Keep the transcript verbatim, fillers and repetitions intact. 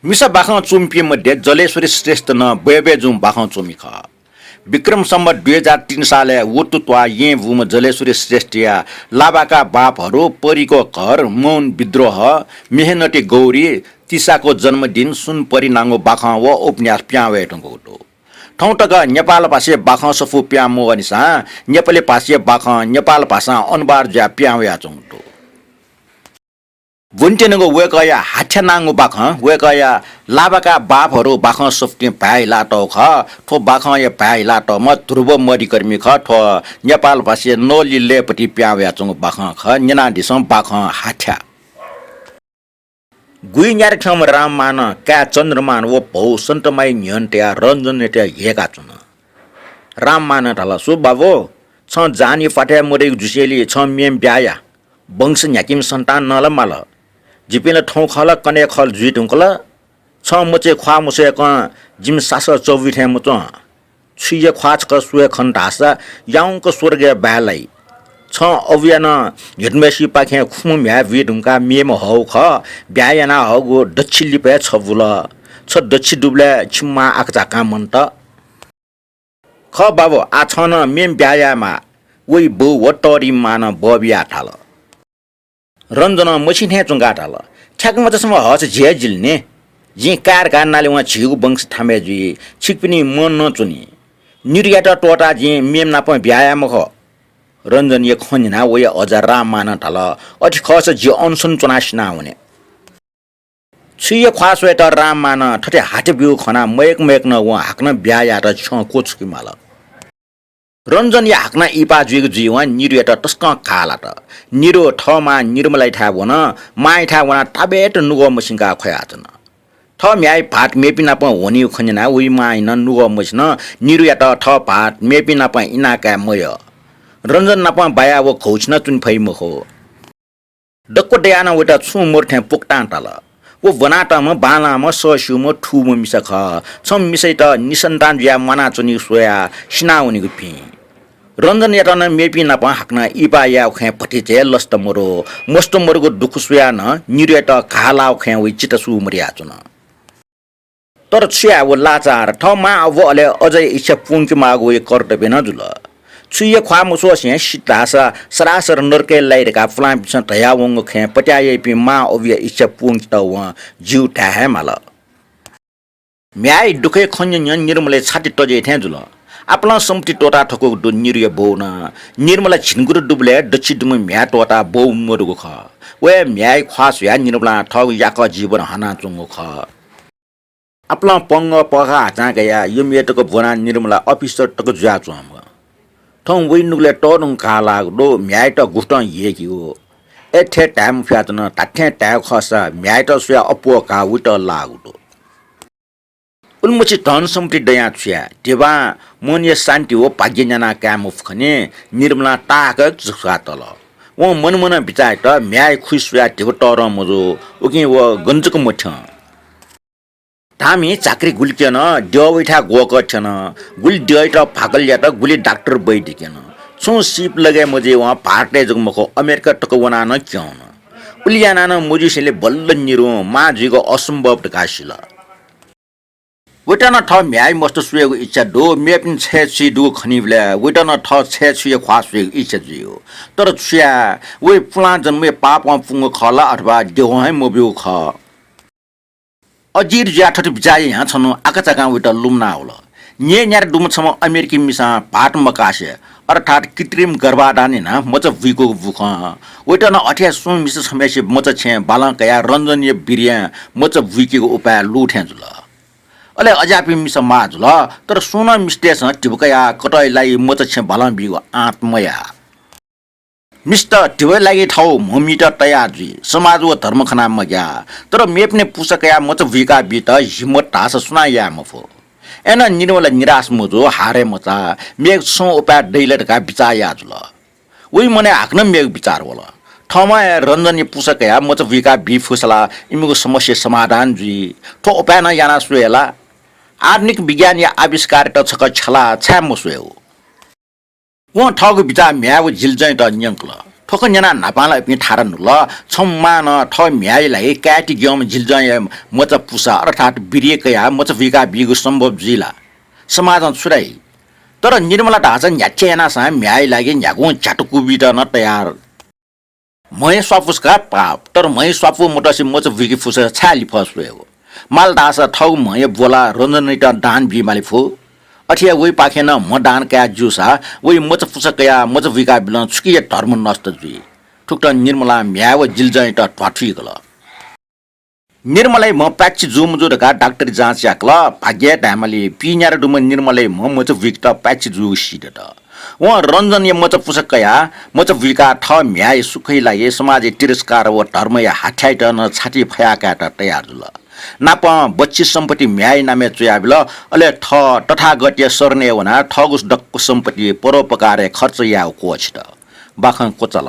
मिसा बाखं च्वमिपिं मध्ये जलेश्वरी श्रेष्ठ नं बय्‌बय् जुं बाखं च्वमि खः। विक्रम सम्वत दुई हजार तीन सालय् वतु त्वाः येँ बूम्ह जलेश्वरी श्रेष्ठया लाबाका बापहरू, परीको घर, मौन विद्रोह, मेहनती गौरी, तिसाको जन्मदिन, सुनपरी नांगु बाखं व उपन्यास पिहां वये धुंकूगु दु। थौं तक नेपाल भाषाय् बाखं सफू पिहां मवःनिसां नेपाली भाषाय् बाखं नेपाल भाषां अनुवाद जुयाः पिहां वयाच्वंगु दु। ब्वनेत्यनागु वय्‌कःया हाथ्या नांगु बाखं वय्‌कःया लाबाका बापहरू बाखं सफुतिं भाय् हिलातःगु खः। थ्व बाखंया भाय् हिलातःम्ह ध्रुव मधिकर्मी खः। थ्व नेपाल भाषाय् नवली लय्‌पति पिहां वयाच्वंगु बाखं खः। न्यनादिसँ बाखं हाथ्या। गुइ न्यारे थ्यंम्ह राममानं काय् चन्द्रमान व भौ सन्तमाई न्ह्यःने तयाः रञ्जनयात ह्यय्‌काच्वन। राममानं धाल, "सु बाबु, छं जानी प्वाथय् मदइगु जुसेंलि छं मेम्ह ब्याहा या। वंश न्ह्याकीम्ह सन्तान नं ला माल। जिपिं ला थौं खः ला कन्हय् खः ला जुइ धुंकल। छं मचाय् ख्वाः मस्वय्‌कं जिमि सासः चबुइ थें मच्वं। छुइया ख्वाः छकः स्वये खन धाःसा याउँक स्वर्गय् बाय् लाइ। छं अबुया नं न्ह्यथनाम्हय्‌सिपाखें खुम्ह म्ह्याय् बुइ धुंकाः मेम्ह हःगु खः। ब्याहा याना हःगु दच्छि लिपा हे छ बुल। छ दच्छि दुबलय् छिमि मां आकाझाकां मन्त। खः बाबु, आः छं नं मेम्ह ब्याहा यायेमाः।" वइ बौ व तःधिम्ह मां नं बबियाः धाल। रञ्जनं मछिं थें च्वंकाः धाल, "थ्याक्क मचासम्म हःसा झी हे जिल नि। जिं काय् धकाः नाले वं झीगु वंश थामय् जुइ, छिकपिनि मन नं च्वनी। निरुयात त्वःताः जिं मेम्ह नाप ब्याहा याये मखु।" रञ्जनया खँ न्यनाः वया अजा राममानं धाल, "अथे खःसा जि अनसन च्वनाः सिनावने।" छुइया ख्वाः स्वयेत राममानं थथे हाथ्या ब्यूगु खनाः मयय्क मयय्क नं वं हाकनं ब्याहा यायेत छ्यं क्वछुके माल। रञ्जनया हाकनं इहिपाः जुइगु जुइवं निरुयात तसकं घाः लात। निरु थः मां निर्मलायाथाय् वन। मांयाथाय् वनाः ताबेत नुगः मछिंकाः ख्वयाच्वन। थः म्ह्याय् भाःत मेपिं नाप वनीगु खँ न्यनाः वइ मांयानं नुगः मछिन। निरुयात थः भाःत मेपिं नाप इनाकाये मयः। रञ्जन नाप बायाः व घौछिनं च्वने फइ मखु। दक्व दयाः नं वयात छुं मदु थें पोकतां ताल। व ब्वनातःम्ह बांलाःम्ह सःस्यूम्ह थूम्ह मिसा खः। छम्ह मिसायात निसन्तान जुयाः म्वानाच्वनीगु स्वयाः सिनावनीगु भिं। रञ्जनयात नं मेपिं नाप हाकनं इहिपाः यायेगु खँय् भतिचा हे लसता मदु। मस्ता मदुगु दुःख स्वयाः नं निरुयात घाः लाःगु खँय् वइ चित्त सू मदयाच्वन। तर छु याये व लाचार, थः मां व अले अजाया इच्छा पूवंके माःगु वया कर्तव्य नं जुल। छुइया ख्वाः मस्वसें सित धाःसा सरासर नरकय् लाइ धकाः पुलांपिन्सं धयावंगु खँय् पत्याः याइपिं मां अबुया इच्छा पूवंकेत वं ज्यू धाये हे माल। म्ह्याय् दुःखया खँ न्यँ न्यँ निर्मलाया छाति तज्याइ थें जुल। आपालं सम्पत्ति त्वःता थकूगु दु निरुया बौ नं। निर्मला झिंगुदु दुबलय् दच्छि दुम्ह म्ह्याय् त्वःताः बौ मदुगु खः। वया म्ह्याय् ख्वाः स्वयाः निर्मलां थःगु याकः जीवन हनाच्वंगु खः। आपालं पंगः पःखाः हाचां कयाः यमया तक ब्वनाः निर्मला अफिसर तक जुयाच्वंम्ह। थौं वइ नुगलय् तःधंगु घाः लाःगु दु, म्ह्याय्‌यात गुकथं ह्यय्‌केगु। अय्‌थें धाये मफयाच्वन, धात्थें धायेगु खःसा म्ह्याय्‌यात स्वयाः अप्वः घाः वइत लाःगु दु। उलिमछि धन सम्पत्ति दयां छु याये, धिबां मनया शान्ति व भाग्य न्याना काये मफु खनी। निर्मलां ताहाकः झुसुकाः तल। वं मनमनं बिचाः यात, म्ह्याय् खुसि स्वयाः धिबा तःधं मजू, उकिं व गन जक मथ्यं। धाःमि चाकरी गुलि क्यन, द्यः वइथाय् ग्वःकः थ्यन, गुलि द्यःयात भाकल यात, गुलि डाक्टर वैद्य क्यन। छुं सिप लगय् मजुइवं भारतय् जक मखु, अमेरिका तक वनाः नं क्यं वन। उलि यानाः नं मजुसेंलि बल्ल निरुं मां जुइगु असम्भव धकाः सिल। वइत नं थः म्ह्याय् मस्त स्वयेगु इच्छा दु, मेपिं छय् छुइ दुगु खनीबलय् वइत नं थः छय् छुइया ख्वाः स्वयेगु इच्छा जुइगु। तर छु याये, वइ पुलां जन्मया पापं पुंगु खः ला अथवा द्यवं हे मब्यूगु खः? अजिर जुयाः थथे बिचाः यायां छन्हु आकाझाकां वइत लुमना वल। न्यय् न्यारे दुम्ह छम्ह अमेरिकी मिसां भाःत मकासे, अर्थात् कृत्रिम गर्भाधान यानाः मचा बुइकूगु बुखं वइत नं अथे हे सुं मिसा छम्हय्‌सित मचा छेँय् बालं कयाः रञ्जनया वीर्यं मचा बुइकेगु उपाय लू थें जुल। अले अज्याःपिं मिसा माः जुल, तर सुं नं मिस्तय्‌सं धिबा कयाः कतःया लागि मचा छेँ बालं बीगु आँट मयाः। मिस्त धिबा लागि थःगु म्हमित तयाः जुइ, समाज व धर्म खनाः मग्याः। तर मेपिनि पुसा कयाः मचा बुइका बीत हिम्मत धाःसा सुनां याये मफु। अय्‌नं निर्मला निराश मजू, हारय् मचाः, मेगु छुं उपाय दइ ला धकाः बिचाः याः जुल। वइ मनय् हाकनं मेगु बिचाः वल। थःम्हं हे रञ्जनया पुसा कयाः मचा बुइका बी फुसा ला इमिगु समस्या समाधान जुइ। थ्व उपाय नं याना स्वये ला। आधुनिक विज्ञानया आविष्कारयात छकः छ्यलाः छाय् मस्वयेगु? वं थःगु बिचाः म्ह्याय् व जिल्जंयात न्यंकल। थ्व खँ न्यनाः न्हापां ला इपिं थारा नुल, छम्ह मांनं थः म्ह्याय्‌या लागि काय्‌ति ग्यंम्ह जिल्जंया मचा पुसा अर्थात् बिर्या कयाः मचा बुइका बीगु सम्भव जुइ ला? समाजं छु धाइ? तर निर्मला धाःसा न्ह्याथे यानासां म्ह्याय्‌या लागि न्ह्यागुं झ्यातुकु बीत नं तयार। म्हया स्वापु का पाप, तर म्हया स्वापु मतसे मचा बुइके फुसा छाय् लिफः स्वयेगु? माल धाःसा थःगु म्हया ब्वला रञ्जनयात दान बीमाले फु। अथे हे वइपाखें नं म्ह दान काये ज्यूसा वइ मचा पुसा कयाः मचा बुइका बिलं छुकिया धर्म नष्ट जुइ। थुकथं निर्मलां म्ह्याय् व जिल्जंयात ध्वाथुइकल। निर्मलाया म्ह पाय्‌छि जू मजू धकाः डाक्टरी जाँच याकल। भाग्य धायेमाली, पीन्यादँ दुम्ह निर्मलाया म्ह मचा बुइकेत पाय्‌छि जूगु सीदत। वं रञ्जनया मचा पुसा कयाः मचा बुइकाः थः म्ह्याय्‌या सुखया लागि समाजया तिरस्कार व धर्मया हाथ्यायात नं छातिइ फयाकायेत तयार जुल। नापं बच्छि सम्पत्ति म्ह्याय्‌या नामय् च्वयाबिल। अले थः तथागतया शरणय् वनाः थःगु दक्व सम्पत्ति परोपकारय् खर्च यायेगु क्वःछित। बाखं क्वचाल।